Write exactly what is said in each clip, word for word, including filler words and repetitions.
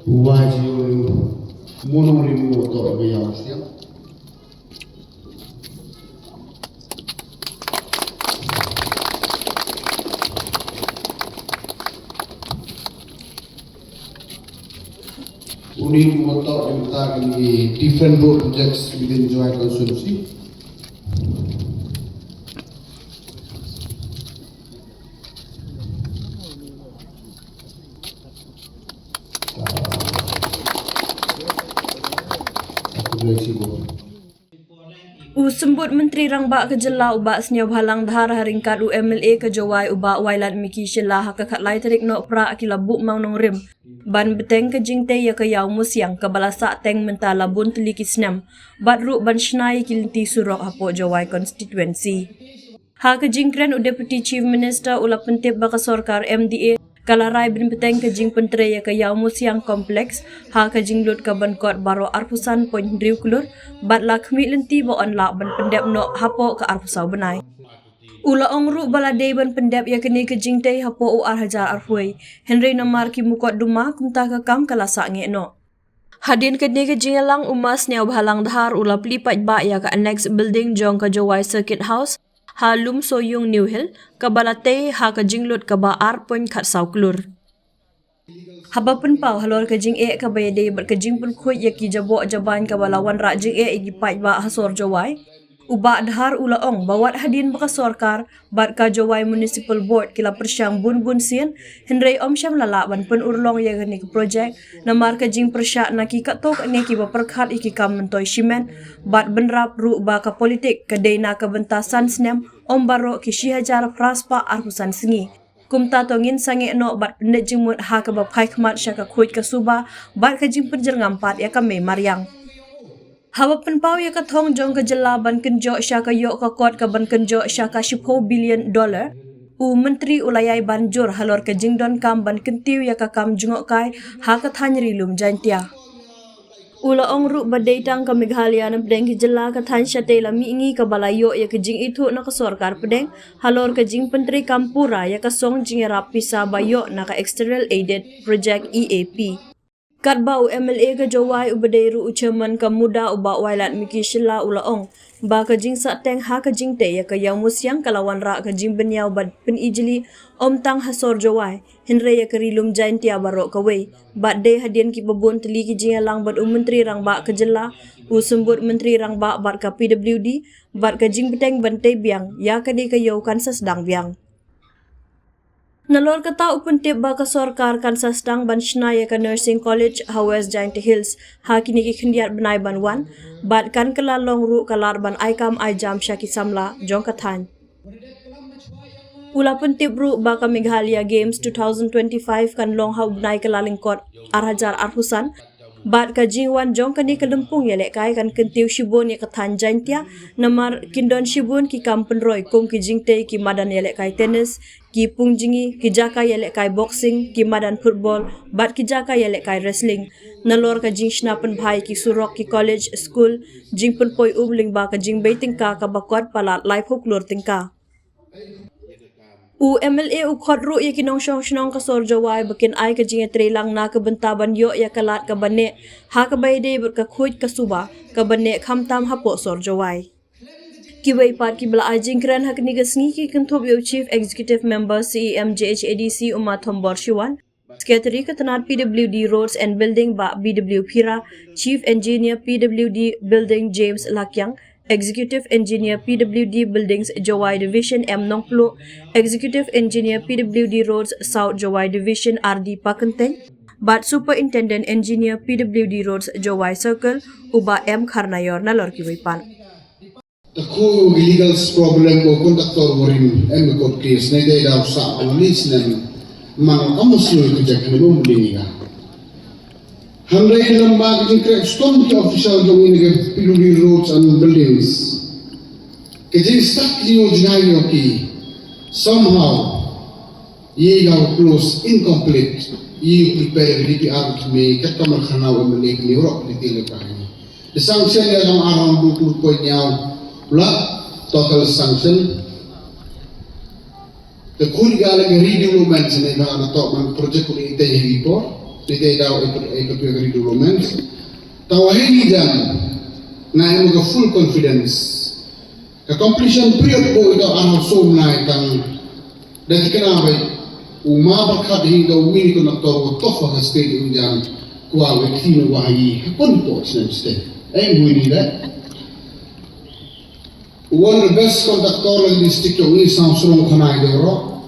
Wai ji yu yu. Mono ri mo to ga yang siang. Uni mo to in ta ki different road projects within Jowai constituency. U Symbud Myntri Rangbah ka Jylla u Bah Sniawbhalang Dhar ha ryngkat u MLA ka Jowai u Bah Wailadmiki Shylla ha ka khatlai tarik Nohprah ki la buh mawnongrim ban bteng ka jingtei ïa ka Ïaw Musiang kaba la sah teng mynta la bun tylli ki snem bad ruh ban shna ïa ki lynti surok hapoh Jowai constituency. Ha ka jingkren u Deputy Chief Minister u la pyntip ba ka sorkar MDA ka la rai ban bteng ka jingpyntrei ïa ka Ïaw Musiang Complex ha ka jinglut ka ban kot baroh arphew san point hynriew klur bad la khmih lynti ba yn lah ban pyndep noh hapoh ka arphew saw bnai. U la ong ruh ba la dei ban pyndep ïa kane ka jingtei hapoh u ar hajar arphew wei, hynrei namar ki mukotduma kumta ka kam ka la sangeh noh. Hadien kane ka jingïalang u Ma Sniawbhalang Dhar u la plie paidbah ïa ka annex building jong ka Jowai Circuit House ha Lumsoyung New Hill kaba la tei ha ka jinglut kaba ar point khatsaw klur. Haba pynpaw halor ka jingeh kaba ïadei bad ka jingpynkhuid ïa ki jaboh jabain kaba la wanrah jingeh ïa ki paidbah ha sor Jowai, u Bah Dhar u la ong ba wat hadien ba ka sorkar bad ka Jowai Municipal Board ki la pyrshang bun bun sien, hynrei ym shym la lah ban pynurlong ïa kane ka projek namar ka jingpyrshah na ki katto katne kiba pyrkhat ïa ki kam myntoi shimet bad bynrap ruh ba ka politik ka dei na ka bynta san snem ym baroh ki shi hajar phra spah arphew san sngi. Kumta to ngin sangeh noh bad pyndit jingmut ha kaba phai khmat sha ka khuid ka suba bad ka jingpynjyrngam pat ïa ka mei mariang. Haba pynpaw ïa ka thong jong ka Jylla ban kynjoh sha ka ïoh ka kot ka ban kynjoh sha ka shiphew billion dollar, u Myntri u la ïai ban jur halor ka jingdonkam ban kyntiew ïa ka kam jngohkai ha ka thaiñ Ri Lum Jaiñtia. U la ong ruh ba dei tang ka Meghalaya napdeng ki jylla ka thaiñ shatei la mihngi kaba la ïoh ïa ka jingithuh na ka sorkar pdeng halor ka jingpyntreikam pura ïa ka song jingïarap pisa ba ïoh na ka External Aided Project, E A P. Katba u MLA ka Jowai uba dei ruh u Chairman ka MUDA u Bah Wailadmiki Shylla u la ong ba ka jingsahteng ha ka jingtei ïa ka Ïaw Musiang ka la wanrah ka jingbynñiaw bad pynijli ym tang ha sor Jowai hynrei ïa ka Ri Lum Jaiñtia baroh kawei bad dei hadien kiba bun tylli ki jingïalang bad u Myntri Rangbah ka Jylla, u Symbud Myntri Rangbah bad ka PWD bad ka jingbteng ban tei biang ïa kane ka ïew kan sa sdang biang. Nalor kata u pyntip ba ka sorkar kan sa sdang ban shna ïa ka Nursing College ha West Jaintia Hills ha kine ki khyndiat bnai ban wan bad kan kylla long ruh ka lad ban ai kam ai jam sha ki samla jong ka thaiñ. U la pyntip ruh ba ka Meghalaya Games two thousand twenty-five kan long ha u bnai Kyllalyngkot ar hajar arphew san bad ka jingwan jong kane ka lympung ïalehkai kan kyntiew shibun ïa ka thaiñ Jaiñtia namar kin don shibun ki kam pynroi kum ki jingtei ki madan ïalehkai tennis, ki pungjngi, ki jaka ïalehkai boxing, ki madan football bad ki jaka ïalehkai wrestling. Nalor ka jingshna pynbha ïa ki surok, ki college, skul, jingpynpoi um lyngba ka jingbei tyngka kaba kot palat laiphew klur tyngka. U MLA u khot ruh ïa ki nongshong shnong ka sor Jowai ba kin ai ka jingïatreilang na ka bynta ban ïoh ïa ka lad kaba neh ha kaba ïadei bad ka khuid ka suba kaba neh khamtam hapoh sor Jowai. Kiwei pat kiba la ai jingkren ha kane ka sngi ki kynthup ïa u Chief Executive Member CEM JHADC u Ma Thombor Shiwan, Secretary ka tnad PWD Roads and Building Bah B W Phira, Chief Engineer PWD Building James Lakiang, Executive Engineer PWD Buildings Jowai Division M Nongpluh, Executive Engineer PWD Roads South Jowai Division R D Pakyntein bad Superintendent Engineer PWD Roads Jowai Circle u Bah M Kharnaior nalor kiwei pat. Te khu ki legal problem ko contractor warim em court case ne dei da sa only snem man ka musul ke jak ne bom ding ya. Hynrei lamba ka jingkrek ston ki official jong ini ke PWD Roads and Buildings. Ka jingstad ki yo jngai yo ki somehow ye ga close incomplete ye prepare DPR ki me kat kamar khana wa mele ki rok di tele ka ni. Di sanction ïa long around two point nyaw pula total sanction. Te khun ka la ka redevelopment sene ka na tok man project ko ite hi por. Te te daw e, e, e, development. Tawa hei ni jan nga em ka full confidence. Ka completion period ko ito arhaw som lai tang da tikna bai. Uma bakhat hi da wini ko naktor ko tofa ka state u jan. Kwa we kino wa hi hapon ko snem state. Em wini da. One of the best contractor in district yong i sang strong khanai de ro.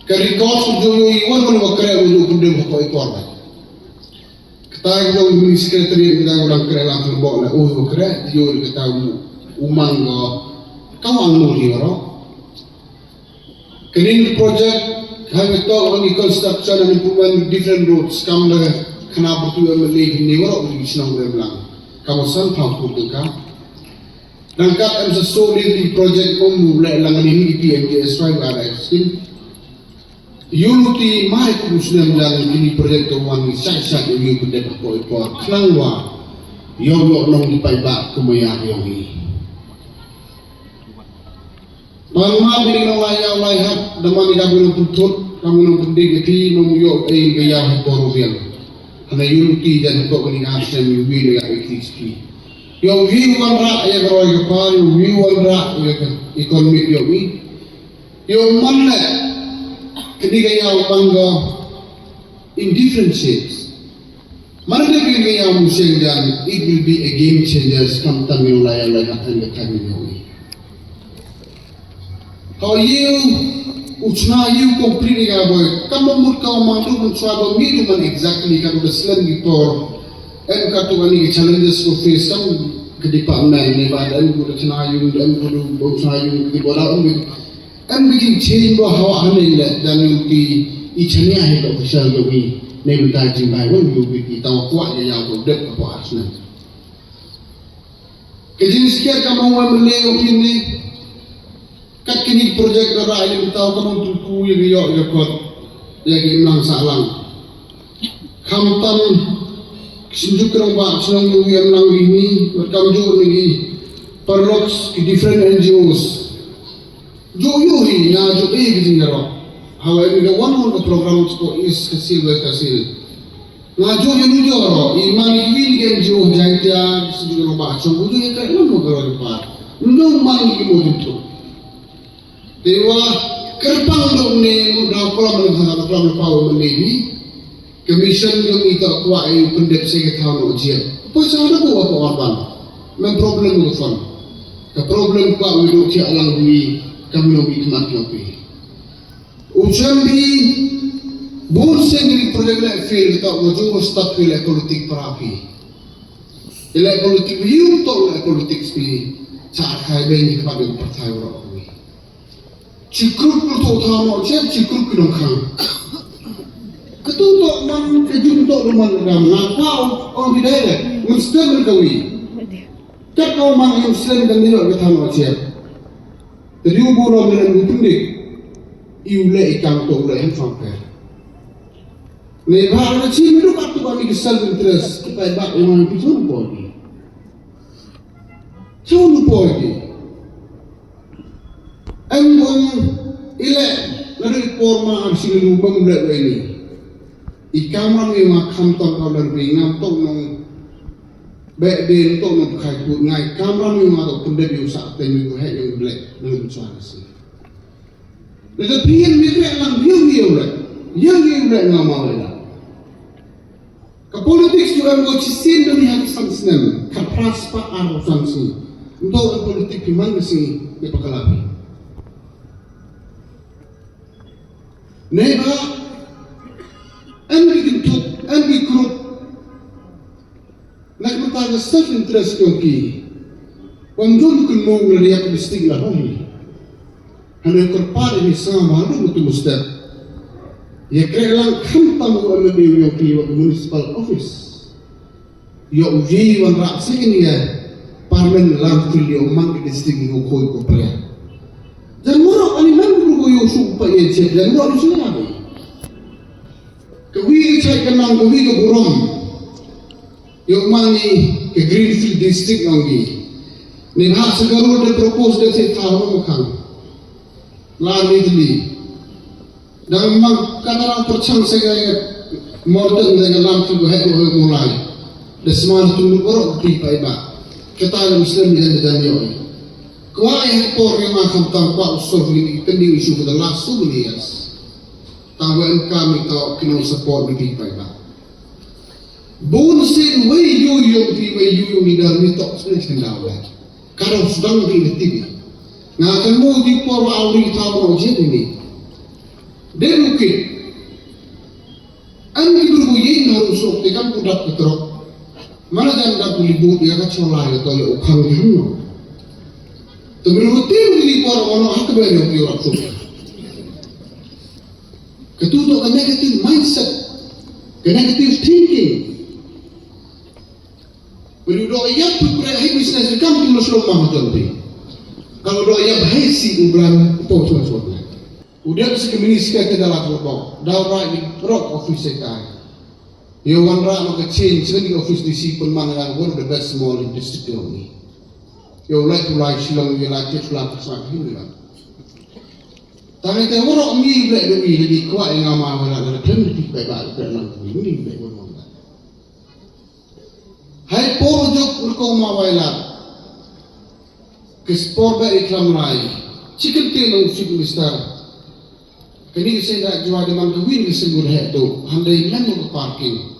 Ka record ko jo yo i one ko wa kre yo ko de ko i por. Kata ko mi secretary kata ko dang kre lang ko bo na u ko kre yo kata u mang ko ka wang no di ro. Kini project highway to on construction and improvement different roads kam da khana bertu em le ni ro u shnong rem lang. Kam san pau ko ka. Nangkat em sa so ni di project um le lang ni ni P M G S Y wa da scheme. Unity mai ku snem dan kini project to wan ni sai sai ni ku de ko ko khnang wa yo yo nong di pai ba ku ma ya yo ni. Bang ma bini nong lai ya lai hap da ma ni ka bini pun tut ka bini pun dik ti nong yo e ga ya ko ro bian. Hana Unity dan ko ni a snem wi ni ya e ti ski. Yo wi wan ra ya ko ro ya pa yo wi wan ra ya ko economic yo wi. Yo man le kini ga ya bang ga in different shapes. Man le kini ga ya mu seng jan it will be a game changer kam tam yo la ya la ka tan ka tan yo wi. How you uchna you complete ga boy kam mut ka mang tu mun chwa ba mi du man exactly ka du slen gi por. Em ka tu ani challenges ko face kam ke department ne ba em ko chna you em ko du bo chna you di bo da em em bi jing chen bo hawa hanen le dan yu ti i chania he ko official do wi ne bi ta jing bai won yu bi ti taw kwa ya ya ko dep ko asna. Ke jing skia ka mo wa le yo kini kat kini project da ra ni taw ka mo tu ku ya yo ya ko ya ki nang sa lang. Khamtam ki synjuk krong ba shnong yu em lang ini wat kam ju ni ki parloks ki different N G Os. Ju yu hi na ju e ki jingaro. Hawa em ga wan wan ka program ko is ka sil ba ka sil. Na ju yu ni ju ro i man ki win ki N G O jaitia ki synjuk krong ba shnong ju ya ka lam mo ka ro pa. Ndo man ki mo ju tu. Te wa kyrpang dong ne ngut da klam ne ha klam ne paw ne bi. Commission yong ita kwa e pendep se ke thaw no jia. Poi sa da bu apa orban. Men problem ko fon. Ka problem kwa wi do tia lang wi kam no wi kmat no pi. U chem bi bun se ni project le fil ta wa ju start fil politik para pi. Ile politik yu to le politik pi. Cha khai be ni kmat pi partai ro wi. Chi krup krup to tha mo che chi krup ki dong khang. Ka tu to man ka jum to lu man ka ma pa on on bi dai le. Mun stem ka wi. Ka ko man yum stem ka ni lo ka tha mo che. Te diu bu ro men ngu pun dik. Iu le i kang to le hem fang pe. Ne ba na chi mi du ka tu ka mi ki self interest ki pai ba i man ki jum ko ni. Chun po ki. Em bun ile na ri por ma am sing lu bang le we ni. I kamram i ma kham tong ka le ri ngam tong nong be de tong nong khai ku ngai kamram i ma to pun de yu sa te mi ku he yu le na ri sa si. Ni ka pien mi le lang yu yu le. Yu yu le ngam ma le. Ka politiks ju em ko chi sien da ni ha ki san snem, ka pras pa ar ko san snem. Ndo ka politik ki man ki sien ni pa kalapi. Ne ba, en ki kintut, en ki krup. Nak mata ka self interest ko ki. Wang dum kun mo ngriak mistik la hoi. Hynrei kyrpad ïa ngi sngewbha ruh mutu mustep. Ïa kren lang khamtam u M L A u ïoh phi wa ka municipal office. Ïoh u ïa wanrah sha kine ki parliament lang phi ïoh man ka district ïoh khoi ko pria. Jan waroh ani man ko ïoh shu pa ïa chet jan waroh shu ïa. Ka wi ka chai ka nang ka wi ka burom. Ïoh man ni ka Greenfield District ong ki. Ni ha sa ka road de propose de se thaw ma khang. La ni tli. Dang mang ka dang pyrchang se ka Morton da nga lam tu he ko he mulai. Da sma tu lu borok ti pai ba. Kata da Muslim di dan dan yo. Kwa ya por yang ma kam tam kwa usul ni pending issue for the last so many years. Tang wa em kam ni to kino support ni ti pai ba. Bun sin wei yu yu ti wei yu yu ni dar ni tok sini sini dah wei. Kado sedang di ti bi. Nga kan mu di por wa auri ta mo je ni. Dei bukit. An ki bru bu yin na ru sok te kam ku dap ku trok. Mana jan dap ku libut ya ka chola ya to ya u khang ya no. To bru bu tim ki por ono ha ka ba yo ki rak sok. Ka tu to ka negative mindset. Ka negative thinking. Bru do ya pu pre hai business kam tu lo slo ma ma jong te. Kalau do ya hai si u bran po chwa chwa. U dep si ka minister te da la ko bok. Da u rai ni rok office secretary. Yo wan ra ma ka change ni office D C pun man nga one of the best mall in district yo ni. Yo lai tu lai Shillong yo lai tu lai tu lai hin ni. Tang te woro mi ble do mi ni kwa nga ma wala na tem ti bai ba ble lang mi ble woro. Hai por jok ko ma wai la. Ke spor ba i klam lai. Chicken tin ong chief minister. Kani ke senda jua de man ke win ke sengul he do. Handai lem ke parking.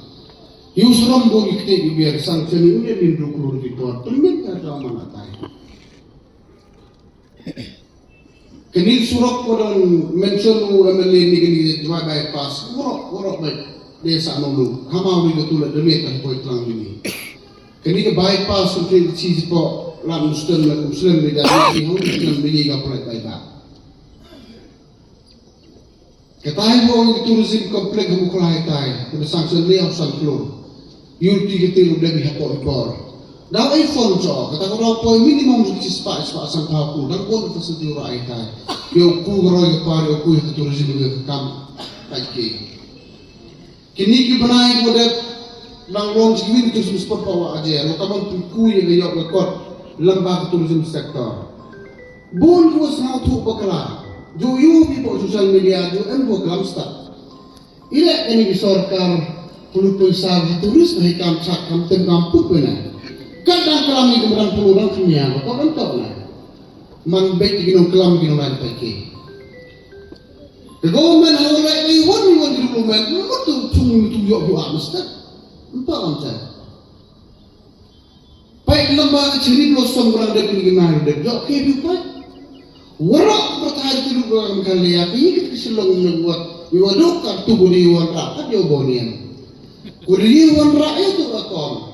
Yu seram bo ni kete biar sanction ni udah lindung keluar di por. Permit ka drama na tai. Kani surok ko don mention u M L A ni kani jua bypass. Woro woro bai desa nolu. Hama wi ko tula demi ka poi tlang ni. Kani ka bypass ko kini chi po la Muslim la Muslim ni da ni hong Muslim ni ka poi bai ba. Ka tai bo ni tourism complex ha Mukhlai tai. Ka sanction ni au san floor. Yur ti ka tiru demi ha poi bor. Daw ai phone cho, kata ko daw poi minimum ki spah spah san pha ku, daw pon facility ura ai tai. Yo ku ro yo par yo ku ha tourism yo kam. Kai ke. Kini ki bnai ko dep nang lon ki win tourism spot pa wa aje, ro ka ban ku ye yo ko kot lamba ka tourism sector. Bun ko sa thu bakla. Jo yu bi po social media jo em ko gam sta. Ila kani ki sorkar pulu pun sa ha turis na hikam chak kam tem kam pup na. Kat dang kalam ni kemudian pulu dang kemia ko kan tok na. Man baik ki nong kalam ki nong lain pakai. The government ha lai ni wan ni wan di dulu men mutu chung mutu yok bu am step. Empat am chak. Pai lamba ka chiri blossom kurang dep ni gimana dep jok ke du pai. Warok bertai tu lu kurang kali ya ki ki Shillong ni buat. Iwa dok ka tu budi iwa rapat yo bonian. Kudi iwa rak ya tu akon.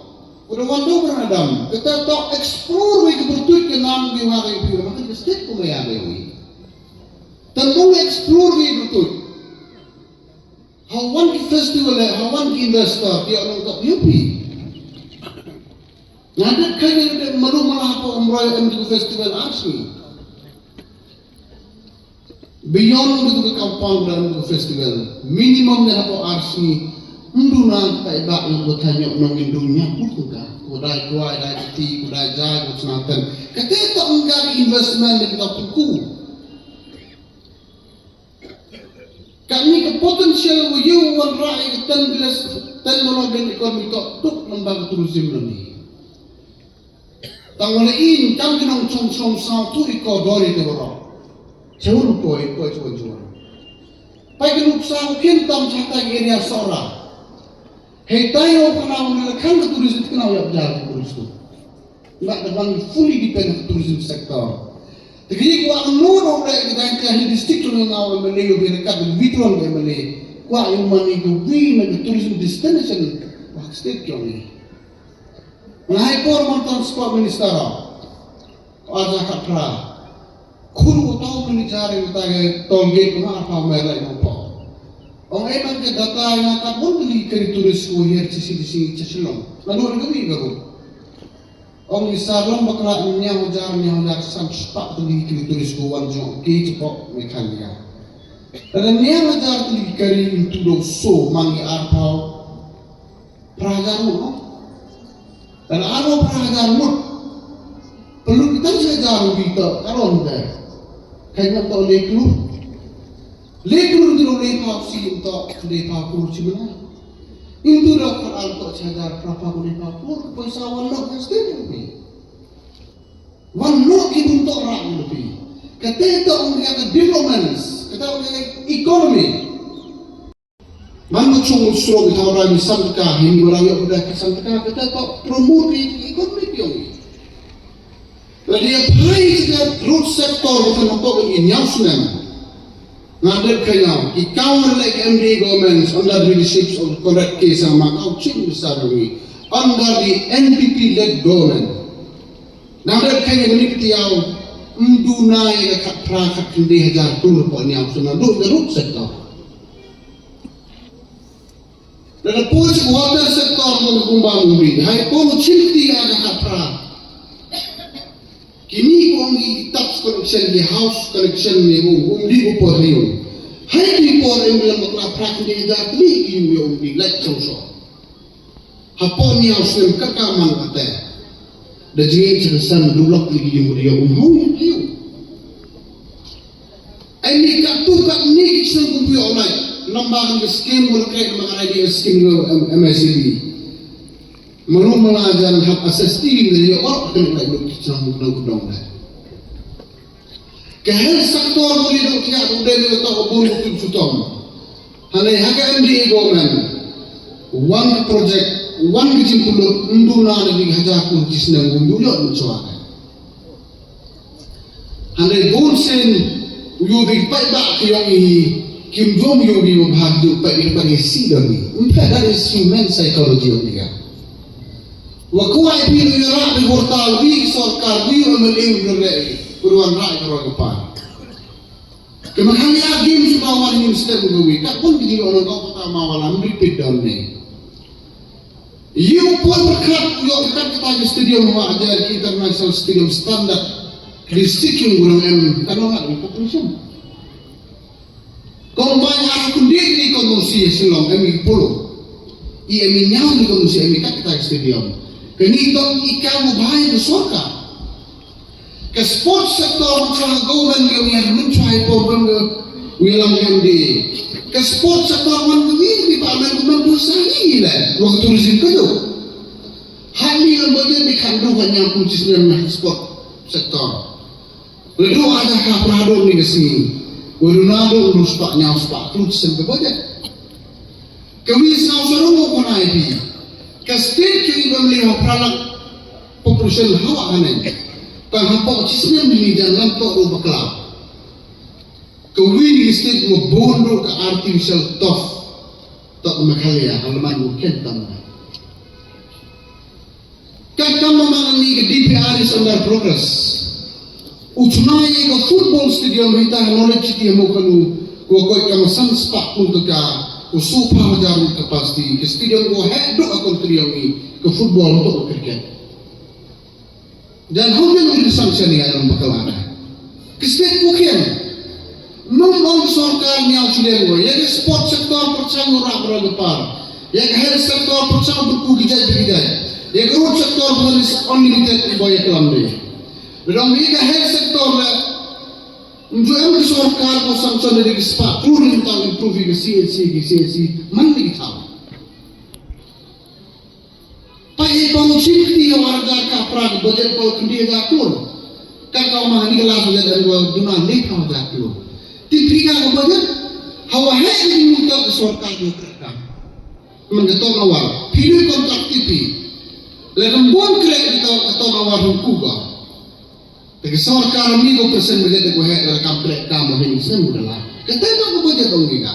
Kudi wan do berang adam. Kita tok explore wi ke bertuit ke nam di wari pi makan ke state kumaya wi. Tembung explore wi bertuit. Hawan ki festival eh, hawan ki investor ki orang tak yupi. Ngadat kaya de malu malah apa umrah em tu festival asli. Beyond tu ke kampung dan tu festival. Minimum de apa asli. Mduna kai bak nang ko tanya nang dunya buku ka. Ko dai kuai dai ti ko dai jai ko senatan. Kata tak engkau investment de kita puku. Kani ka potential wa yu wan rai ka ten billion, ten dollar billion economy to tuk lamba ka tourism lani. Tang wala in kam kinong chong chong sa tu i ko dori te wala. Chun poi poi chun chun. Pai ka nuk sa kin tam sa ta area sora. Hei tayo kana wala kan ka tourism kana ya bja ka tourism. Nga da bang fully depend on tourism sector. Te kini ko ang no no da ki dan ka hi district no na wa mele yo bi ka bi tron de mele. Ko ang mani ko wi na ka tourism destination wa state ko ni. Ngai por man transport minister. Ko aja ka pra. Khun ko tau mani jare ko ta ke tol gate ko ma pa me lai ko pa. Ong ai man ke data nga ka bon ni kari tourist ko hier ci ci ci ci Shillong. Na no ni ko wi ko. Ong i sa long bakla nyaw jar nyaw jar sam spah tu ni kini tulis ko wan jong ki jepok Meghalaya. Ada nyaw jar tu ni kari in tu do so man i arpau. Praja ru no. Ada aro praja mut. Perlu kita saja ru kita karon deh. Kanya tak leklu. Leklu tu leklu si tak leklu kursi mana. Into da khatar to cha hajar pra pa kuni pa pur poi sa wan nok state ni. Wan nok ki bun to rak ni pi. Kate to ong ya ka developments, kate ong ya ka economy. Man mo chung sro kita ora ni san ka, hin orang yo da ki san ka, kate to promote ki economy ki ong. Lada ïa phai sha ka road sector, ka na pok in ïa snem. Nga dep khana ki kawan leh ka M D A government under the leadership of Conrad K Sangma, ka u chief minister jong ngi, under the N P P led government. Nga dep khana ngi kti ïa u, ym duna ïa ka khatphra khatkhyndai hajar klur pok ïa snem, duk ka road sector. Lada poi sha water sector mo kumba mo bi. Hai poi chim kti ïa ka khatphra. Kini ko ong ki taps connection, ki house connection ni mo, um di ko por ni um. Hai di por em lam bakla phra khyndai hajar kli ki um ïa um di lait chong so. Hapoh ni ïa u snem ka ka man ate. Da jingin cha san du lak li ki um di ïa um hong ïa ki um. Ai ni katto katne ki seng kumpi online. Namba kan ka scheme mo ka namba kan I D scheme mo M-, M I C D. Mano mala jan hap assess ti ni yo or kan ka duk ki seng mo dong dong. Ka health sector mo ni duk ki duk dei ni to bun mo kim sutom. Hane ha ka M D A government. Wan project, wan ki jingpynlut, ndu na da ni hajar pun ki snem ndu yo ni chwa. Hynrei bun sien u ïoh bad paidbah ki ong i kim jong ïoh bad bha ïoh bad bad i si don i. Ym phet da i human psychology ong i. Wa kwai phi u ïarap bad warta wi sorkar wi u M L A u ïoh leh i. Purwan rai ka roi ka pa. Ka Meghalaya Games ba wan minister u wi. Ka pun ki jingong ka kota ma wala ym repeat don ne. Ïa u poi pyrkhat ïa u kat kata ki stadium wa ajar ki international stadium standard. Ki stadium gurang em kan ong kat population. Kong bai ar kundi ni kong si Shillong em i polo. I em i nyaw ni kong si em i kat kata ki stadium. Kani tong i ka mo bai ni sorkar. Ka sports sector ka government ka wi mynchwa i program ka wi lam ka M D A. Ka sports sector wan ka wi wi pa men ka men bursa ni le wa ka tourism ka do. Hani lam budget ni kan do ka nyam pun sis nyam na sports sector. Ledu ada ka prado ni ka sini. Wa do na do do spa nyam spa pun sis ka budget. Ka wi sa sa ro ko na i bi. Ka state ka wi bam le ha pralak population hawa haneng. Tang hapoh chisnem ni jan lam tok ru bakla. Ka wi ni state mo bun ru ka artificial turf. Tok Meghalaya halaman mo ken tam. Ka kam ma ni ka D P R is under progress. U chuna ïa ka football stadium hita ha Knowledge City ha Mawkanu, ko koit ka ma san spah phew tyngka, ko sofa hajar capacity, ka stadium ko heh duk ha country ïa ngi, ka football duk ka cricket. Dan hau ïa ngi sanction ïa ngi bakla. Ka state ko khian. Ym ong sorkar ñiaw chilem ko. Ïa ka sport sector pyrchang u rah bra ka par. Ïa ka health sector pyrchang u byrku ki jait ki jait. Ïa ka road sector pyrchang is unlimited i ba ïa ka lam dei. Ba dang ïa ka health sector la. Ym ju em ka sorkar ko sanction da ka spah klur ni tang improve ka C H C, ka C H C man ni ki thaw. Peit i pang u chim kti ïa u ar hajar ka pra ka budget pang u khyndai hajar klur. Ka ka ma ni ka last budget em ko duna laiphew hajar klur. Te phi ka ka budget hawa heh ni mynta ka sorkar ko ka. Man ka tong awar. Phi ni kontrak T P. Le ka bun krek ni tong ka tong awar hung ku ba. Te ka sorkar ni ko percent budget ko heh da kam krek kam heh ni sem budala. Ka te ka budget ong ni ka.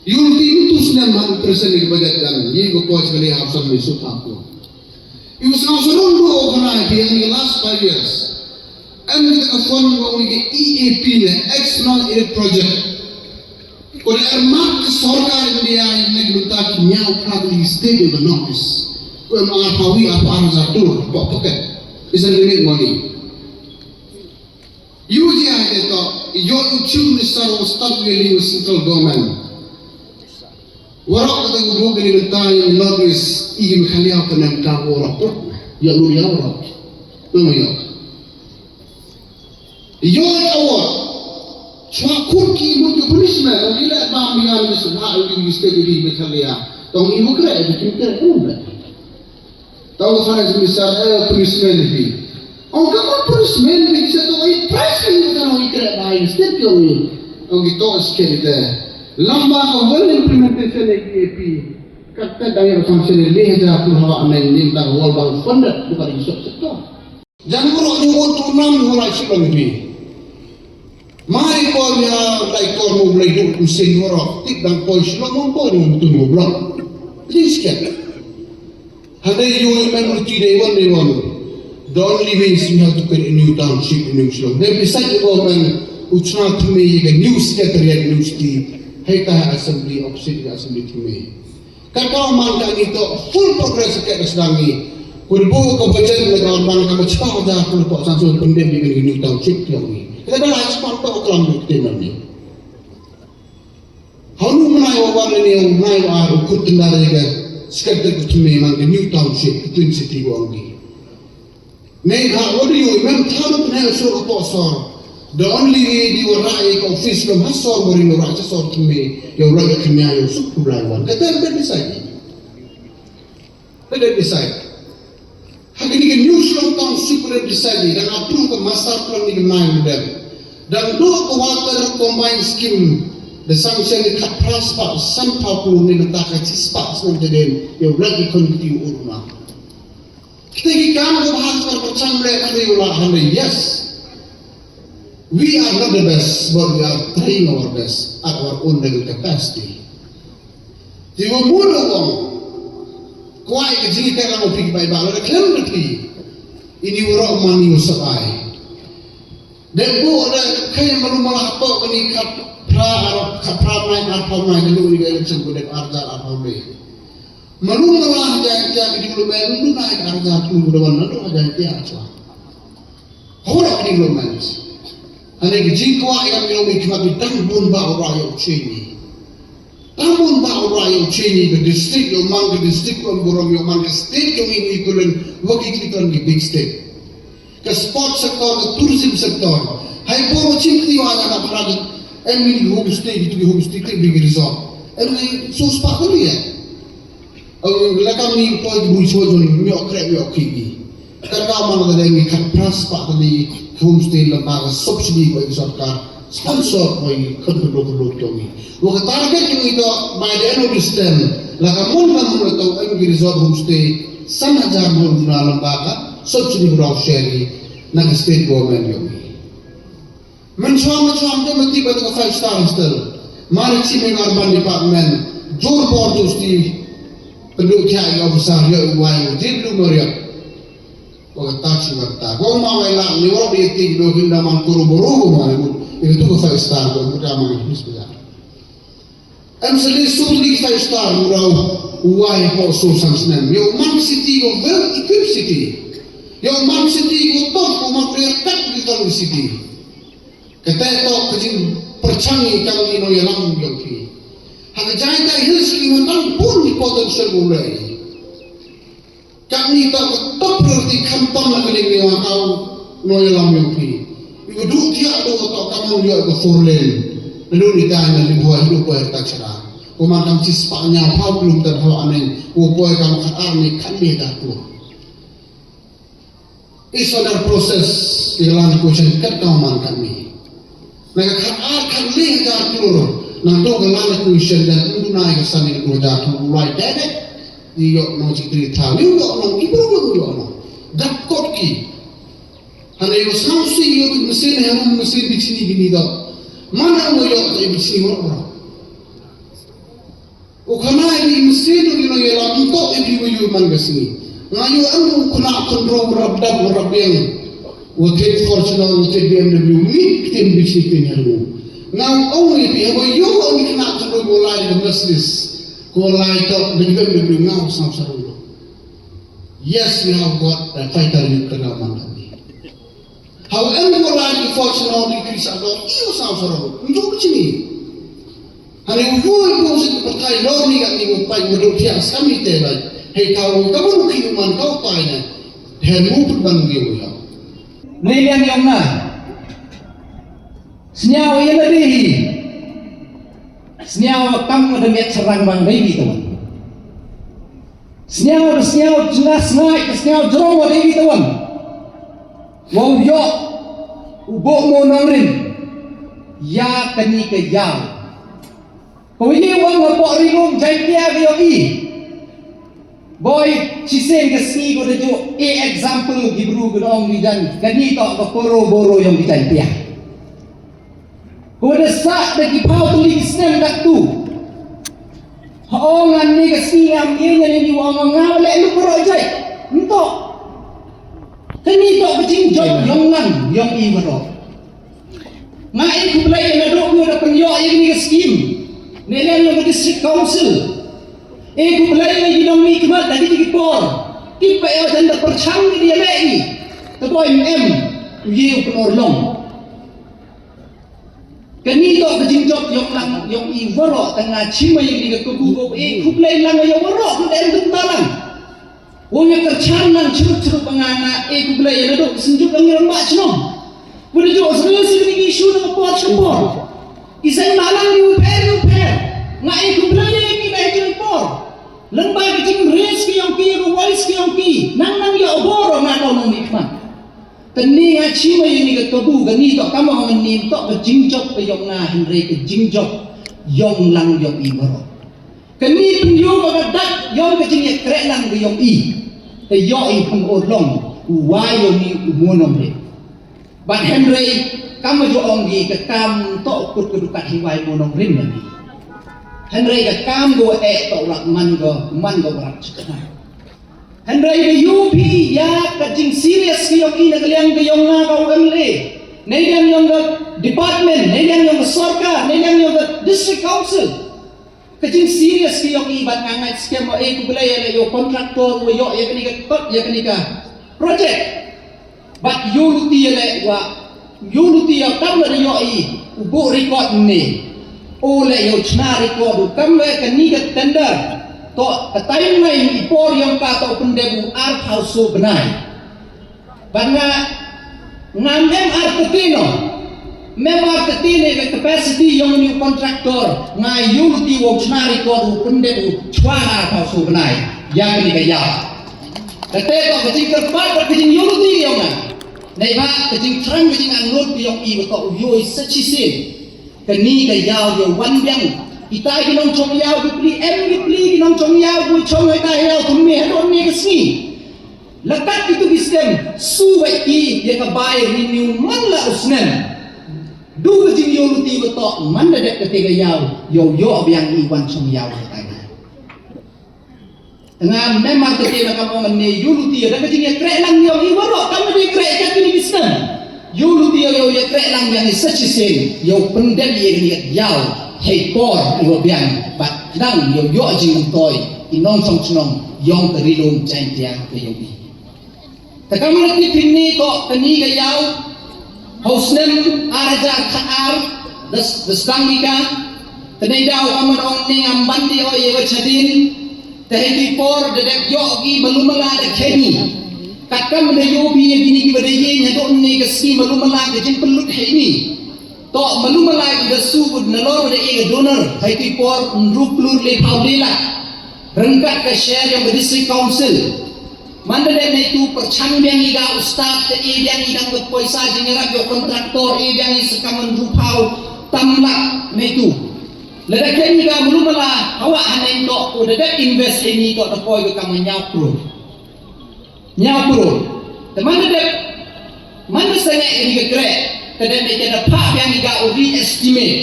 Ïulti myntu snem han percent ni ka budget dan, ïa ka poi ka li hap san ni supa ko. Ïu sang sarong do o kana ïa ka last five years. Em kita ka fund ko ni ka E A P ne, External Aid Project. Ko da er mak ka sorkar India ne mynta ki ñiaw phra tylli state in the North East. Ko em ar phawi ar phaw ar hajar klur, pok pocket. Is a limit money. Ïu ji ai te to, ïoh u chief minister u stad u ïa li u central government. Warok kata u buk ni mynta ïa u North East, i Meghalaya ka nem ka warok put. Ïa lu ïa warok. Lu ïa. Ïoh ïa warok. Chwa khut ki mut ki punishment, ong ki leh bam ïa ngi sha ïa ngi state ri Meghalaya. Tang ngi mut kre, ong kim kre, ong kre. Tang ka finance minister, eh, punishment hi. Ong ka mut punishment hi, sa to ai price ki mut kan ong kre ba ïa state ong ngi. Ong ki to state te. Lamba ka well implementation A P A P. Kat ka dang ïa sanction le hajar tu hawa neng ning tang World Bank funded bukan di sok sektor. Jan wurok nyu wot tu nam wurok Shillong pi. Mai por ya lai kor mo blai duk mesin wurok. Tip dang poi Shillong mo poi mo tu mo blok. Please get. Hade you remember ti day one day one. The only way is you have to create a new township, a new Shillong. Then beside the government, uchna to me a new secretariat, new city. Hey ta assembly, opposite the assembly to me. Ka ka man ka ngi to full progress ka ka sdang ngi. Kun bu ka budget na ka man ka machka da kun bu san sun pendem di ngi township ti ngi. Ka da la spot to klam di ti ngi. Hanu menai wa wan ni menai wa ar kut tendar ka sekat de kut me man ka new township, ka twin city wa ngi. Nei ha, what do you mean? Tharu pnai sur ka pok sor. The only way di wa rai ka office lom ha sor wa ri wa rai sor tu me. Yo rai ka kenya yo suk tu rai wan. Ka ter ben decide. Let them decide. Ha kini ki new Shillong township let decide. Dang approve ka master plan ni ka nine dem. Dang do ka water combined scheme. The sanction ni khat pras pa san pa pulu ni ka ta ka tis pa san te den. Yo rai ki kon ki urma. Kita ki kam ko bahas ko perchan mereka tu ula hande, yes. We are not the best, but we are trying our best at our own level capacity. Ti wa mu lo wang. Kwai ka jingkyrkhu lang phi bai ba la klem na phi. Ini wurok mani u sabai. Dep bu da kai malu mala to kani khat pra ar khat pra mai ar pra mai dulu ni election ko dep arjar ar pra mai. Malu mala Jaintia ki dulu mai lu na arjar tu da wan na Jaintia chwa. Hora ki dulu mai. Ane ki jingkyrkhu ïa ki dulu mai ki ma ki dang bun ba ora ïa u chini. Tang bun ba u rai u chini ka district, yo man ka district, ko burom yo man ka state, yo ngi ngi kulen, wa ki ki ton ki big state. Ka sport sector, ka tourism sector. Hai boro chim ti wa na pra, em ni homestay, ki tu homestay, ki big resort. Em ni so spa ko ni ya. Au la kam ni poi ki bui so jon, yo kre yo ki. Ka ka man ka dei ngi khat pras pa ka ni homestay lamba ka subsidy ko i sorkar sponsor ko i khun khun khun khun khun ngi. Wa ka target ngi to by the end of this term la ka mun ka mun to em ki resort homestay san hajar mun na lamba ka subsidy ko share ngi na ka state government yo ngi. Mynshwa mynshwa mynshwa mynshwa mynshwa five star hostel. Mari chimi urban department jor bor tu sti. Penduk thiah ïa officer ïa uwai ïa jin lu meriap. Wa ka ta chi wa ka ta. Ko ma wai la ni wa di ti do kin da man kuru buru ko ma ni. Itu ko five star ko mu da man ni hospital. Em seli suli five star murau uwai po so sang snem. Yo man city ko well equipped city. Yo man city ko top ko man clear cut di ton city. Kata to ka jing perchang ni kang ni no yalam yang pi. Ha ka jai tai hil sili man tang pun di potential ko lai. Kami ta ka top priority kham tam na kali ngi wa kau no ya lam yong phi. Ibu du tiak du ka kam no ya ka four lane. Lalu ni ta na li buai du buai ta chara. Ko man kam chi spa nya pau kilometer hawa aneng. Ko buai kam khat ar ni khat ni da tu. Is under process i lan ko chen kat ka man kami. Na ka khat ar khat li hajar klur. Na to ka lan ko chen dan u na ka san ni ko ja tu lai dede. Ni yok no chi tri tha ni yok no ki bro ko yok no. Dap kot ki. Hana yo sang si yo mesin ha mesin bi chini gini da. Mana wo yok ta bi chini wo. U khana i mesin u dino ïalam to i bi u man ka sngi. Nga yu am u khana khonro rap dap rap biang. U thit Fortuner u thit B M W ni ktien bi chi ktien ha u. Nga u ong i bi ha u yu u khana khonro u lai ka Mercedes. Ko lai to bi B M W nga u sam saru. Yes, we have got a fighter jet ka man kami. Hau em ko lai ki Fortuner ni ki sa do iu sa sa ro. Ndu chini. Hani u bu bu si patai lo ni ka ni u pai u do tiak sami te bai. Hei tau ka bu ki man kau pai ne. He mu put ban ngi u ya. Ni lian yong na. Sniaw ïa lade hi. Sniaw kam da miat sarang bang dei bi tawan. Sniaw da sniaw jnga sngai da sniaw jrong wa dei bi tawan. Wa u ïoh u bok mo nongrim ïa kani ka ïaw. Ko ye wa nga bok ri ngom jai pia ka ïoh i. Boi, chisien ka sngi ko da ju e example ki bru ka dong ni jan kani to ka poro boro yong ki jai pia. Ko da sa da ki pau tu li ki snem dak tu. Ha ong an ni ka sngi ngam ye ngan ni wa ngam ngam le lu poro jai. Nto. Kani to ka jingjop yong lang yong i maro. Nga e khublei ïa nadong ïa da pynïoh ïa kani ka skim. Ne liang ïa ka district council. E khublei ïa ki nongmihkhmat da ki ki por. Ki pa ïa jan da pyrchang ki ïa leh ki. Te boi em em. Ïa u pynor long. Kani to ka jingjop yong lang yong i waroh ta nga chima ïa kani ka kubu ko e khublei lang ïa waroh ko em dum ta lang. Wong ïa kyrchan nang churuk churuk ba nga nga e khublei ïa nadong synjuk ngi rangbah chnong. Wada jok sdang sdang ngi shu nang por shu por. Isai malang ni u pher u pher. Nga e khublei ïa ngi dei jong por. Leng ba ka jingres ki yong ki ka wais ki yong ki nang nang ïa obor nga ko nong ni khmat. Tani nga chima ïa ngi ka kabu ka ni to kama ong ni to ka jingjop ka yong nga hynrei ka jingjop yong lang yong i maro. Kani pynïoh ba ka dak yong ka jingïakhreh lang ka yong i. Te ïoh i pynor long u wai yong i u mo nongrim. Bad hynrei kam ju ong i ka kam to kut ka dukat hi wai mo nongrim na i. Hynrei ka kam go eh to rak man go man go rak chukna. Hynrei ka U P ïa ka jing serious ka yong i na ka liang ka yong nga ka U M L A. Nei liang yong ka department, nei liang yong ka sorkar, nei liang yong ka district council. Ka jing serious ki yong i bad nga ngai skem wa e khublei ïa la ïa u contractor wa ïoh ïa kani ka kot ïa kani ka project. Bad ïa u luti ïa la wa ïa u luti ïa kam la ïoh i u bu record ne. O la ïa u chna record u kam la kani ka tender. To ka timeline i por yong ka to pyndep u ar phaw so bnai. Bad nga ngam em artatino. Mem artatine ka capacity yong ni contractor nga yu luti wong chna record u pyndep u chwa nga ka so bnai. Ïa kani ka ïaw. Kate to ka jingkyrpad bad ka jingyu luti yong nga. Nei ba ka jingthrang ka jingangnud yong i ba to u yu i sa chisien. Kani ka ïaw ïa wan biang. Kita ki nongchong ïaw ki pli em ki pli ki nongchong ïaw ki chong ïa ka ïaw kum ni hadon ni ka sngi. Lakat kitu ki snem su wei ki ïa ka bai renew man la u snem. Du ka jingïoh luti ba tok man da dep kate ka ïaw ïoh ïoh biang i wan chong ïaw ka tai. Nga memang kate na kam ong ne ïoh luti ïa da ka jingïakhreh lang ïoh i waroh kam da dep khreh kat kini ki snem. Ïoh luti ïoh ïoh ïakhreh lang ïa ni sa chisien ïoh pyndep ïa ni ïaw hei por ïoh biang bad nang ïoh ïoh jingmyntoi i nongchong chnong ïong ka rilum Jaintia ka ïoh i. Te ka mut ki pynni ko kani ka ïaw ha u snem ar hajar khatar da sdang ki ka. Te nei daw ka mut ong ni ngam ban di o ïa wa chadin. Te hei ki por da dep ïoh ki malu mala da kheni. Kat kam da ïoh bi ïa kini ki ba da ïeng ha don ni ka ski malu mala ka jingpynlut hei ni. To malu mala ki da su bud nalor da e ka donor hei ki por nru plur le phaw le lak. Ryngkat ka share ïong ka district council. Manda dei neitu pyrchang biang i ga u staff te i biang i dang ka poisa jingïarap ïa u contractor i biang i sa kam man ru phaw tam lak neitu. Lada ken i ga mulu mala hawa haneng tok u da dep invest i ni tok da poi ka kam ñiaw crore. Ñiaw crore. Te manda dep manda sangeh i ni ka kreh ka dep dei ka da phah biang i ga u re-estimate.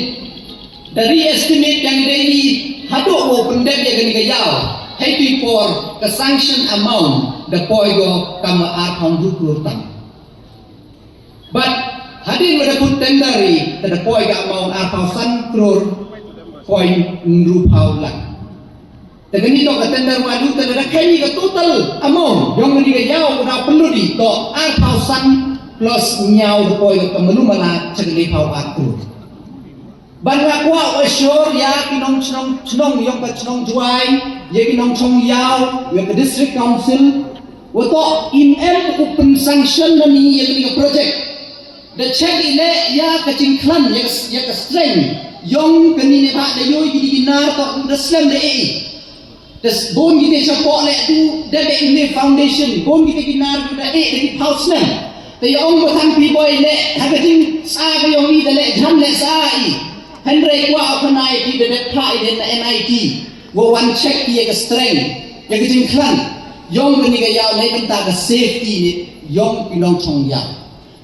Da re-estimate yang dei ni haduh wow pyndep ïa kani ka ïaw. Hei tu i por ka sanction amount da poi go kama ar phaw hynriew klur tam. Bad hadien ba da put tender i ka da poi ka amount ar phaw san klur point hynriew phaw lak. Te kani to ka tender wa lu te da khani ka total amount yong kani ka ïaw ka da pynlut i to ar phaw san plus ñiaw da poi ka malu mala cha ka le phaw ar klur. Ban nga kwah u assure ïa ki nongchnong chnong ïong ka chnong Jowai, ïa ki nongchong ïaw, ïa ka district council, wa to im em u pynsanction na ni ïa kani ka project. Da check i leh ïa ka jingkhlaiñ, ïa ka, ïa ka strength yong kane, ne ba da ïoh kine ki nar to da slem da ei. Da bun kite shapoh leh tu da dei ne foundation, bun kite ki nar tu da ei da ki phaw slem. Te ïa ong ba tang phi boi leh ha ka jingsa ka yong i da leh jhan leh sa i. Hynrei kwah u khana ïa phi da dep phah i da na N I T wa wan check ïa ka strength, ïa ka jingkhlaiñ yong kane ka ïaw na bynta ka safety ne yong ki nongchong ïaw.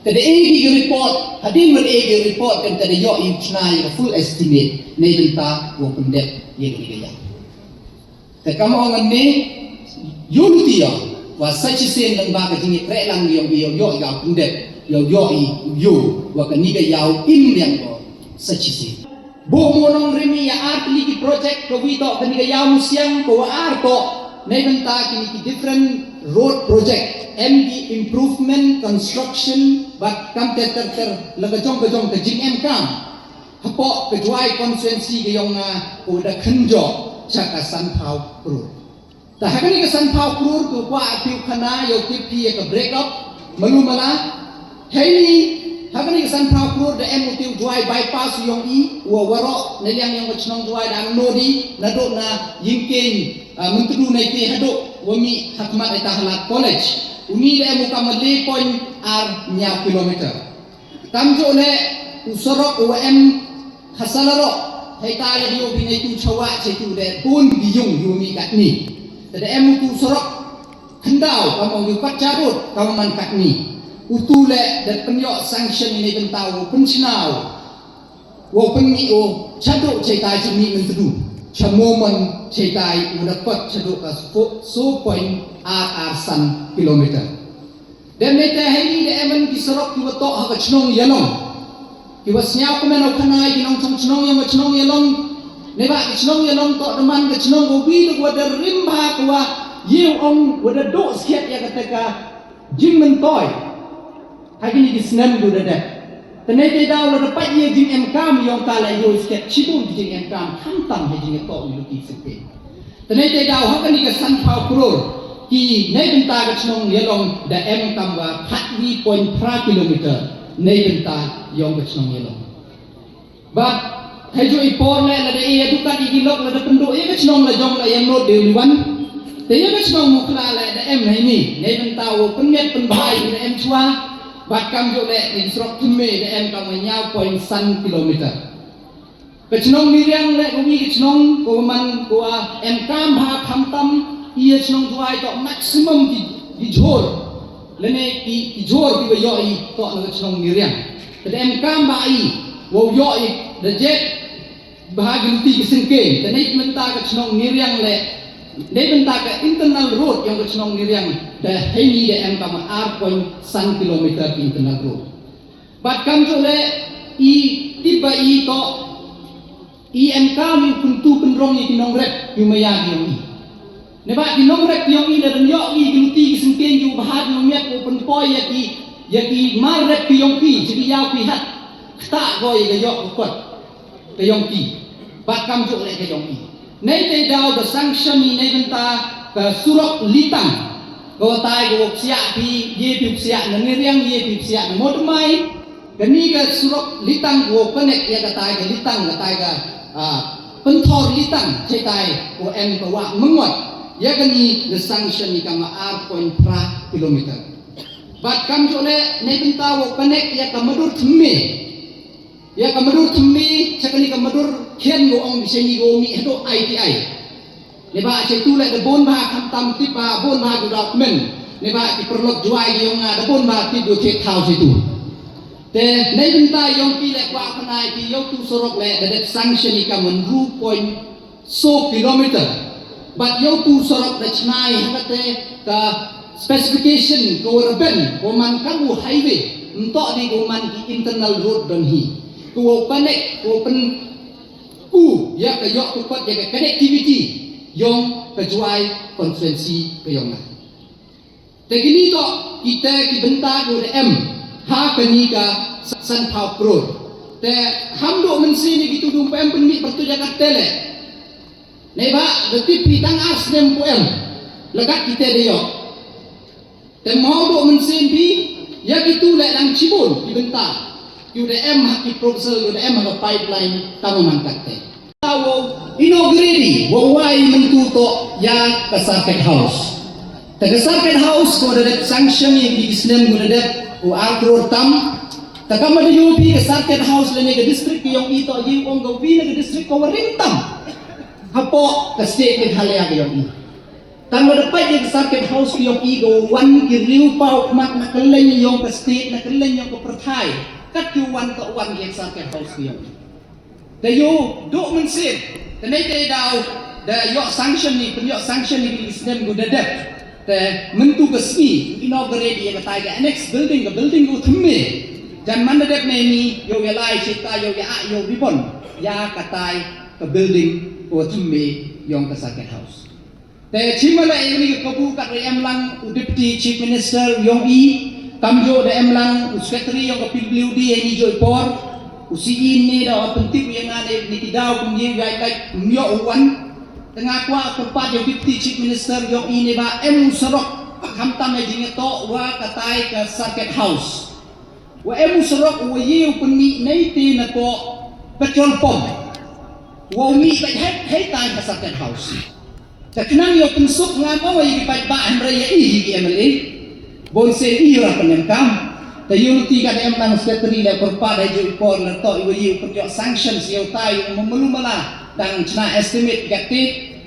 Te da ei ki report, hadien wa da ei ki report kan te da ïoh i u chna ïa ka full estimate na bynta wa pyndep ïa kane ka ïaw. Te kam ong ne ïoh luti ïa wa sa shisien lang ba ka jingïakhreh lang ïa u ïoh ïa u pyndep ïa u ïoh i u ïoh wa kane ka ïaw im liang ko sa shisien. Bok mo nong rimi ïa ar tylli ki project ka wi to kane ka ïaw musiang ko wa ar to na bynta kine ki different road project, em ki improvement construction bad kam ter ter ter la ka jong ka jong ka jingem kam. Hapoh ka Jowai constituency ka yong nga ko da khynjoh sha ka sanphaw klur. Ta ha kane ka sanphaw klur tu kwah phi u khana ïa u tip phi ïa ka break up malu mala. Hei ni ha kane ka sanphaw klur da em u tip Jowai bypass yong i wa waroh na liang yong ka chnong Jowai da nodi na dok na yingkeng, ah, Myntdu na ite hadok wa mi hakmat ita halat college. Uni da em u kam le point ar nyaw kilometer. Kam jooh leh u sorok u em ha Salarok, hei ta leh dio bi ngai tu chawa che tu de bun bi yung yu mi kat ni. Te da em u tu sorok khyndai, kam ong yu kat charut, kam man kat ni. U tu leh da pynïoh sanction ni bynta u pynchnaw. Wa pynmi u chaduk che tai che mi Myntdu. Cha Momon che tai u da kot chaduk ka so point ar ar san kilometer. Dem ne te hei ni da em ki sorok ki wa toh ha ka chnong Ïalong. Ki wa sñiaw kmen u khana ïa ki nongchong chnong yong ka chnong Ïalong. Ne ba ki chnong Ïalong toh da man ka chnong ko wi da wa da rim bha ko wa ïew ong wa da doh skhet ïa kata ka jingmyntoi. Ha kini ki snem du da dep. Te ne te daw la da pait ïa jingem kam yong ka la ïoh skhet chibun ki jingem kam khamtam ha jingtoh ïa ki sepe. Te nei te daw ha kani ka sanphaw klur ki nei bynta ka chnong Ïalong da em kam wa khatwi point phra kilometer nei bynta yong ka chnong Ïalong. Bad hei ju i por le la da ïa dukan i lok la da pynduh ïa ka chnong la jong la ïa nod de liwan. Te ïa ka chnong Mukhla le da em nei ni nei bynta wa pynmiat pynbhai da em chwa. Bad kam ju le ni srok thymme da em kam wa nyaw point san kilometer. Ka chnong Miriang le ka wi ka chnong ko man ko wa em kam bha khamtam ïa chnong Duwai to maximum ki, ki jhur. Lane ki, ki jhur ki wa ïoh i to na ka chnong Miriang. Ka da em kam bha i wa ïoh i da jet bha ki luti ki sengkeng. Ka nei bynta ka chnong Miriang le nei bynta ka internal road yong ka chnong Miriang da hei ni da em kam ar point san kilometer ki internal road. Bad kam ju le i tip ba i to i em kam i pyntu pynrong i ki nongrep i maya i yong i. Ne ba ki nongrep i yong i da dang ïoh i ki luti ki sengkeng i bha i miat u pynpoi ïa ki ïa ki mar rep i yong ki chi ki ïaw ki hat. Kta ko i da ïoh ko kot. Ka yong ki. Bad kam ju le ka yong ki. Nei te daw da sanction i nei bynta ka surok Litang. Ko tai ko psiah pi ye pi psiah na Miriang ye pi psiah na Modmai. Kani ka surok Litang ko connect ïa ka tai ka Litang ka tai ka, ah, pynthor Litang che tai ko em ka wa mengot. Ïa kani da sanction i ka ma ar point phra kilometer. Bad kam ju le nei bynta ko connect ïa ka Madur Thymme. Ïa ka Madur Thymme cha kani ka Madur khian ko ong bishani ko mi hado I T I. Ne ba che tu le da bon bha khamtam tip ba bon bha du da kmen. Ne ba ki pyrlok Duwai ki yong nga da bon bha tip du che thaw che tu. Te nei bynta yong ki le kwa khnai ki yong tu surok le da dep sanction i ka man ru point so kilometer. Bad ïa u tu surok da chnai ha kate ka specification ko rben ko man ka u highway. Nto di ko man ki internal road don hi. Ko panek ko pen ku ïa ka ïoh tu pat ïa ka connectivity yong ka Duwai constituency ka yong na. Te kini to kita ki bynta ko da em ha kani ka sanphaw klur. Te ham do mensi ni kitu dum pem pynmih bertu jakat tele. Nei ba da tip pi tang ar snem ko em. Lekat kita de yo. Te mau do mensi pi Ïa kitu leh dang shibun ki bynta, ïa u da em ha ki proposal, ïa u da em ha ka pipeline, tang man katte. Wow inaugurate, wow wai mynta to ïa ka Circuit House. Te ka Circuit House ko da dep sanction ïa ki snem ko da dep u ar klur tam. Te ka ma da ïohi ka Circuit House lane ka district ka ïong i to ïa u ong ka wi na ka district ko wa ring tam. Hapoh ka state Meghalaya ka ïong i. Tang ba da peit ïa ka Circuit House ka ïong i ka wan ki riew paw khmat na kylleng ïong ka state, na kylleng ïong ka pyrthai. Kat ki wan ka wan ïa ka Circuit House ka ïong i. Da ïoh duh mynsiem. Te nei te daw da ïoh sanction ni, pynïoh sanction ni ki snem ko da dep. Te mynta ka sngi inaugurate ïa ka tai ka annex building, ka building ko thymme. Jan man da dep nei ni ïoh ïa lai shita ïoh ïa a ïoh ribon ïa ka tai ka building ko thymme ïong ka Circuit House. Te chimala eri ka kabu kat re em lang u Deputy Chief Minister ïong i, kam jo da em lang u Secretary ïong ka P W D eni joi por, u C E ni da pyntip ïa nga ne ni ki daw kum ye gai kai kum yo u wan. Te nga kwah kyrpad ïa u Deputy Chief Minister ïong i ne ba em u surok, khamtam ïa jingïatoh wa katai ka Circuit House. Wa em u surok wa ye u pynmih nei te na ko petrol pump. Wa u mih bad hei hei tai ka Circuit House. Te khnang ïoh pynsuk ngam ong ïa ki paidbah hynrei ïa i hi ki M L A. Bun sien i ïoh pynemkam. Te ïoh luti ka em nang secretary la pyrpad ha ïoh i por la to ïoh ïoh pynïoh sanction sien ïoh tai ïoh melu mela dang chna estimate ka te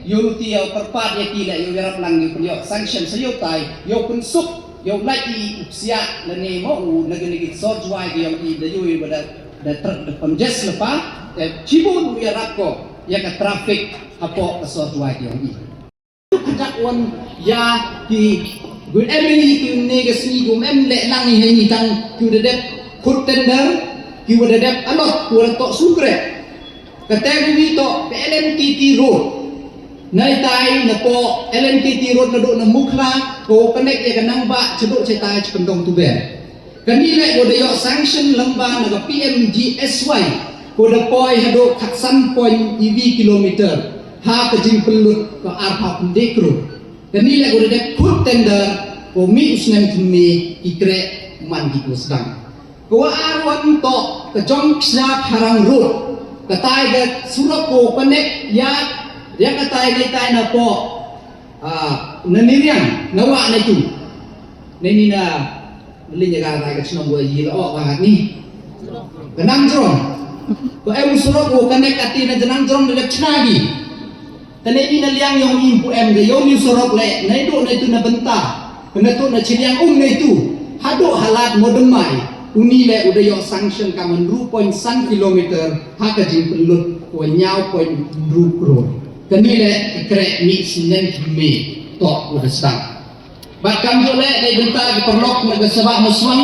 ïoh luti ïoh pyrpad ïa ki la ïoh ïarap lang ïoh pynïoh sanction sien ïoh tai ïoh pynsuk ïoh lait i u psiah lane mo u lane ki sor juai ki ïoh i da ïoh i ba da da truk da pynjes lepa. Te chibun u ïarap ko ïa ka traffic hapoh ka sor juai ki ïoh i. Kajak wan ïa ki gu em ni ki ne ka sngi gu em leh lang ni hani tang ki da dep khut tender ki da dep alot ki da tok sukre. Ka teng wi tok ka L M T T road. Nai tai na po L M T T road na dok na Mukhla ko connect ïa ka nang ba chedok chetai chependong tuber. Kani leh ko da ïoh sanction lamba na ka P M G S Y ko da poi haduh khatsan point iwi kilometer ha ka jingpynlut ka arphaw pynde klur. Kani leh ko da dep khut tender ko mih u snem thymme i kreh man ki ko sdang. Ko wa ar wan to ka jong ksha harang road ka tai ka surok ko connect ïa ïa ka tai ka tai na po ah na niriang na wa na tu. Neni na Lynga ka rai ka chnong wa yi la o ka hat ni. Ka nang jrong. Ko em surok ko connect ati na nang jrong da chna gi. Tane ina liang yong im pu em da yong ni surok le nai do nai tu na benta. Kena tu na chiliang um nai tu. Hado halat modem mai. Uni le udah yong sanction ka man ru point san kilometer ha ka jingpynlut ko nyaw point ru crore. Kani le ka krek ni sinen me tok udah sedang. Bad kam jooh leh dei bynta ki paralok na ka Sabah Maswang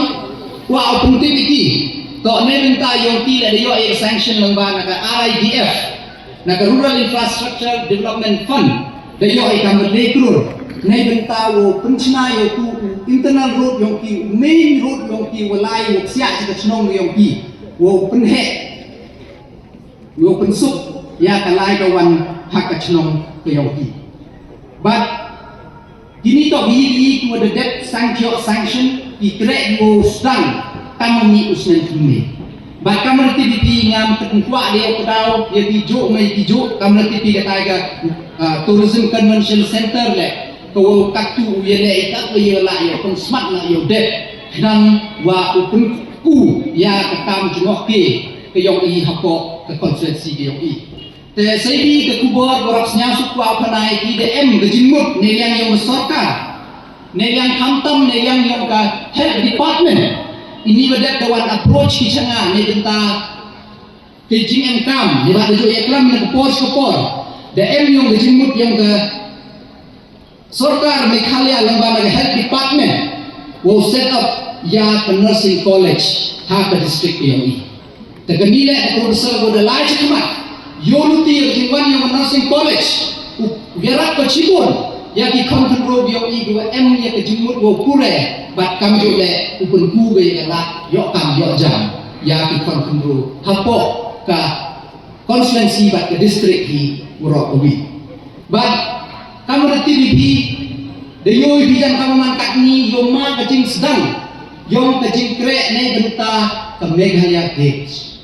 kwah u pyntip ïa ki. Toh ne bynta ïong ki leh da ïoh ïa ka sanction lyngba na ka R I D F na ka Rural Infrastructure Development Fund da ïoh ïa ka mut lai klur. Ne bynta u pynchna ïa u internal road ïong ki, u main road ïong ki, u lai u ksiah ka chnong ïong ki, u pynheh. Ngi pynsuk ïa ka lai ka wan ha ka chnong ka ïong ki. Bad kini to ki ki ki wa da dep sanction sanction ki krek mo sdang kam ni usnen kini. Bad kam ni T D P ngam kynkwah de ka daw ïa ki juk mai ki juk kam ni T D P ka tai ka ah, Tourism Convention Center le. Ka wa katu u ïa le ita ka ïa la ïa pynsmat na ïa dep khnang wa u pynku ïa ka kam jngoh ke ka ïong i hapoh ka constituency ka ïong i. Te sei di ka kubor ka rap sñiaw suk wa phanai ki da em ka jingmut ne liang ïong ka sorkar ne liang khamtam ne liang ïong ka health department. Ini wa dep da wan approach ki changa ne bynta ka jingem kam ne ba da ju ïa klam ne ka por ka por da em ïong ka jingmut ïong ka Sorkar Meghalaya lyngba na ka Health Department wow set up ïa ka Nursing College ha ka district ïong i. Te kani le ka Professor ko da lai chi khmat ïoh luti ïa ka jingwan ïa ka Nursing College u ïarap ka chibun ïa ki khon khynroo ïong i ki wa em ïa ka jingmut wow pure bad kam ju le u pynku ka ïa ka lad ïoh kam ïoh jam ïa ki khon khynroo hapoh ka constituency bad ka district hi u rok u wi. Bad kamra T V P da ïoh i bijan kamra man kat ni ïoh ma ka jingsdang Yong ka jingkreh na bynta ka Meghalaya Games.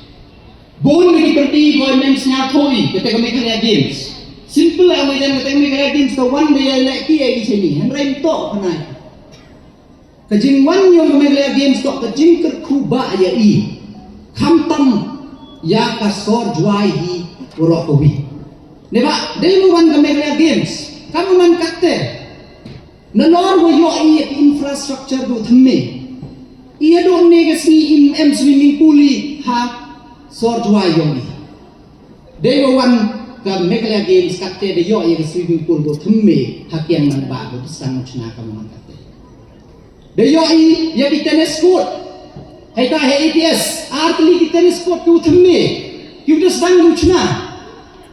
Bun na ki parti boi mem sngewthuh ïa kata ka Meghalaya Games. Simple a, mei jan kata ka Meghalaya Games ka wan da ïa leh ki ei ki shani. Hynrei to ka nai. Ka jingwan yong ka Meghalaya Games to ka jingkyrkhu ba ïa i. Khamtam ïa ka sor Jwai hi waroh ka wi. Ne ba dei mu wan ka Meghalaya Games. Kam man katte. Nalor wa ïoh i infrastructure du thymme. I ïa du ne ka sngi im em swimming pool i ha sor Jwai yong i. Dei wa wan ka Meghalaya Games katte da ïoh i ka swimming pool du thymme ha kiang man ba du sang chna ka man katte. Da ïoh i ïa ki tennis court. Hei ta hei A T S ar tylli ki tennis court ki u thymme. Ki u da sang du chna.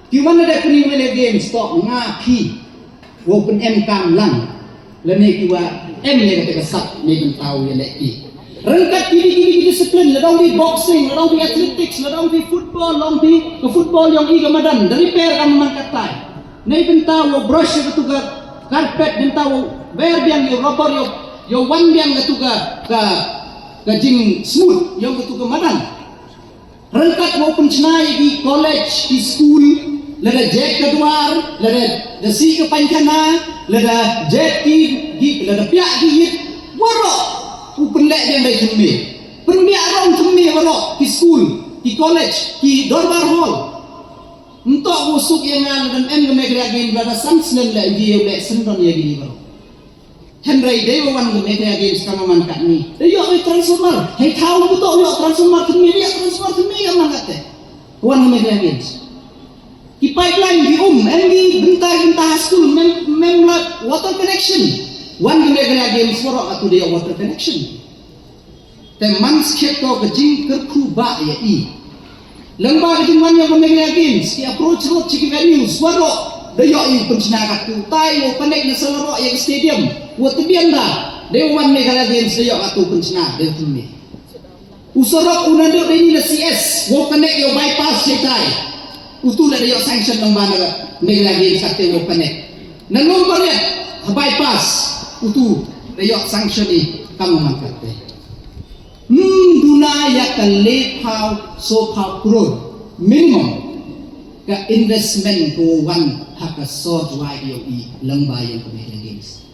Ki wan da puni Meghalaya Games to nga phi. Wow pynemkam lang lane ki wa em ne kata ka sap ne bynta u ïa leh ki. Ryngkat ki dei ki dei ki discipline, la dang dei boxing, la dang dei athletics, la dang dei football, la dang dei ka football yong i ka madan, da repair kam man katai. Ne bynta wow brush ïa katu ka carpet, bynta wow ber biang ïa rubber ïa wan biang katu ka ka ka jing smooth yong katu ka madan. Ryngkat wow pynchna ïa ki college, ki school, lada jek ka dwar, lada da sih ka painkhana, lada jek ki, ki lada piah ki ïit, waroh u pynleh biang dei thymme. Pynbiah rong thymme waroh ki school, ki college, ki dorbar hall. Ntok u suk ïa nga lada em ka Meghalaya Games lada san snem leh ïa ki ïa leh sendon ïa ki waroh. Hynrei dei wa wan ka Meghalaya Games ka man katni. Dei ïoh i transformer. Hei thaw u to ïoh transformer thymme, ïoh transformer thymme ïa man katte. Wan ka Meghalaya Games. Ki pipeline ki um, em ki bynta bynta ha school, mem mem la water connection. Wan ka Meghalaya Games waroh atu dei ïoh water connection. Te man skhet ko ka jingkyrkhu ba ïa i. Lyngba ka jingwan ïa ka Meghalaya Games, ki approach road, ki venues, waroh da ïoh i pynchna katu, tai wow connect na Salaroh ïa ka stadium, wa tbian da, dei wan Meghalaya Games da ïoh katu pynchna, dei thymme. U surok u naduh dei ni na C S, wow connect ïa u bypass shai tai. Utu la da ïoh sanction lyngba na Meghalaya Games kate wow connect. Na Lum Pariat, ha bypass, utu da ïoh sanction i kam man kate. Hmm, duna ïa ka le phaw, so phaw crore minimum ka investment ko wan ha ka sor Jwai ïa i lyngba ïa ka Meghalaya Games.